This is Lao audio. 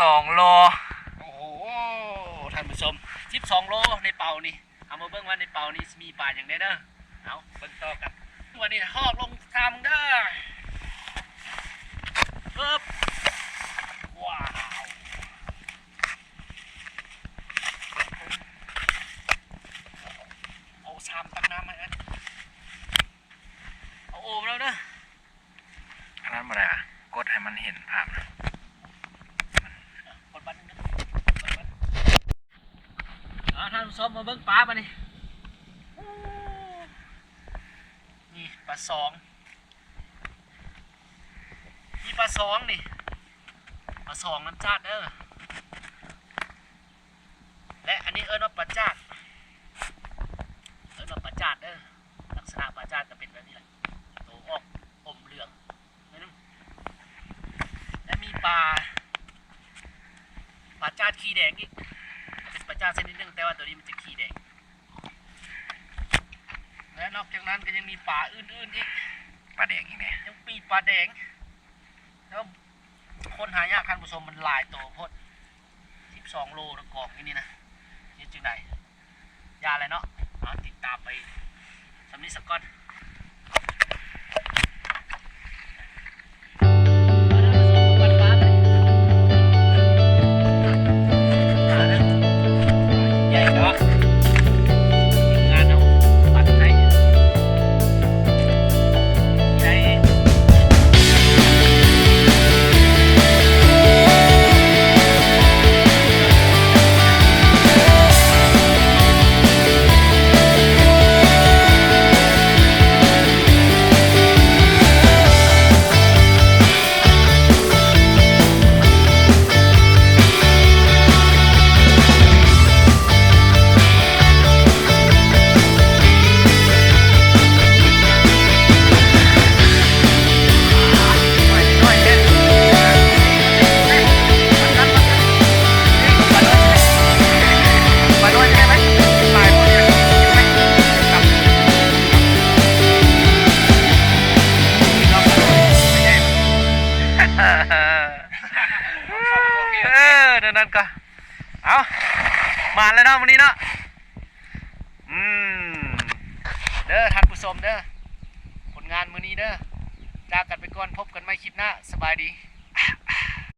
ສອງໂລ. ໂອ້ໂຫ ທ່ານຜູ້ຊົມ ສິບສອງໂລໃນເປົານີ້. ເຮົາມາເບິ່ງວ່າໃນເປົານີ້ຊິມີປາຫຍັງແດ່ເດີ. ເອົາ ເບິ່ງຕໍ່ກັນ. ວັນນີ້ຮອບລົງທາງເດີ. ປຶບ ວ້າວ ເອົາຊາມຕັກນ້ຳໃຫ້ ເອົາໂອ່ງມາແລ້ວເດີ. ອັນນັ້ນບໍ່ໄດ້ຫວາ ກົດໃຫ້ມັນເຫັນພາບນະ. ກົດບັດໜຶ່ງເດີ ກົດບັດ. ອ່າ ທ່ານຜູ້ຊົມ ມາເບິ່ງປາບາດນີ້. ນີ້ປາສອງ ມີປາສອງນີ້ ປາສອງນ້ຳຈາດເດີ. ແລະ ອັນນີ້ເອີ້ນວ່າປາຈາດ ເອີ້ນວ່າປາຈາດເດີ. ລັກສະນະປາຈາດກະເປັນແບບນີ້ແຫຼະ ໂຕອອກອົມເຫຼືອງໜ້ອຍໜຶ່ງ. ແລະ ມີປາ ປາຈາດຂີ້ແດງອີກ ເປັນປາຈາດຊະນິດໜຶ່ງ ແຕ່ວ່າໂຕນີ້ມັນຈະຂີ້ແດງ. ແລະ ນອກຈາກນັ້ນກະຍັງມີປາອື່ນໆອີກ. ປາແດງອີກແດ່ ຍັງມີປາແດງ. ແລ້ວ ຄົນຫາຍາກ ທ່ານຜູ້ຊົມ ມັນຫຼາຍໂຕໂພດ ສິບສອງໂລນະ ກອງຢູ່ນີ້ນະ. ເຮັດຈັ່ງໃດ? ຢ່າແຫຼະເນາະ. ເອົາ ຕິດຕາມໄປສ່ຳນີ້ສາກ່ອນ. ເອີ ແນວນັ້ນກະ ເອົາ ມາແລ້ວເນາະມື້ນີ້ເນາະ. ອືມ ເດີທ່ານຜູ້ຊົມເດີ ຜົນງານມື້ນີ້ເດີ. ຈາກກັນໄປກ່ອນ ພົບກັນໃໝ່ຄລິບໜ້າ. ສະບາຍດີ.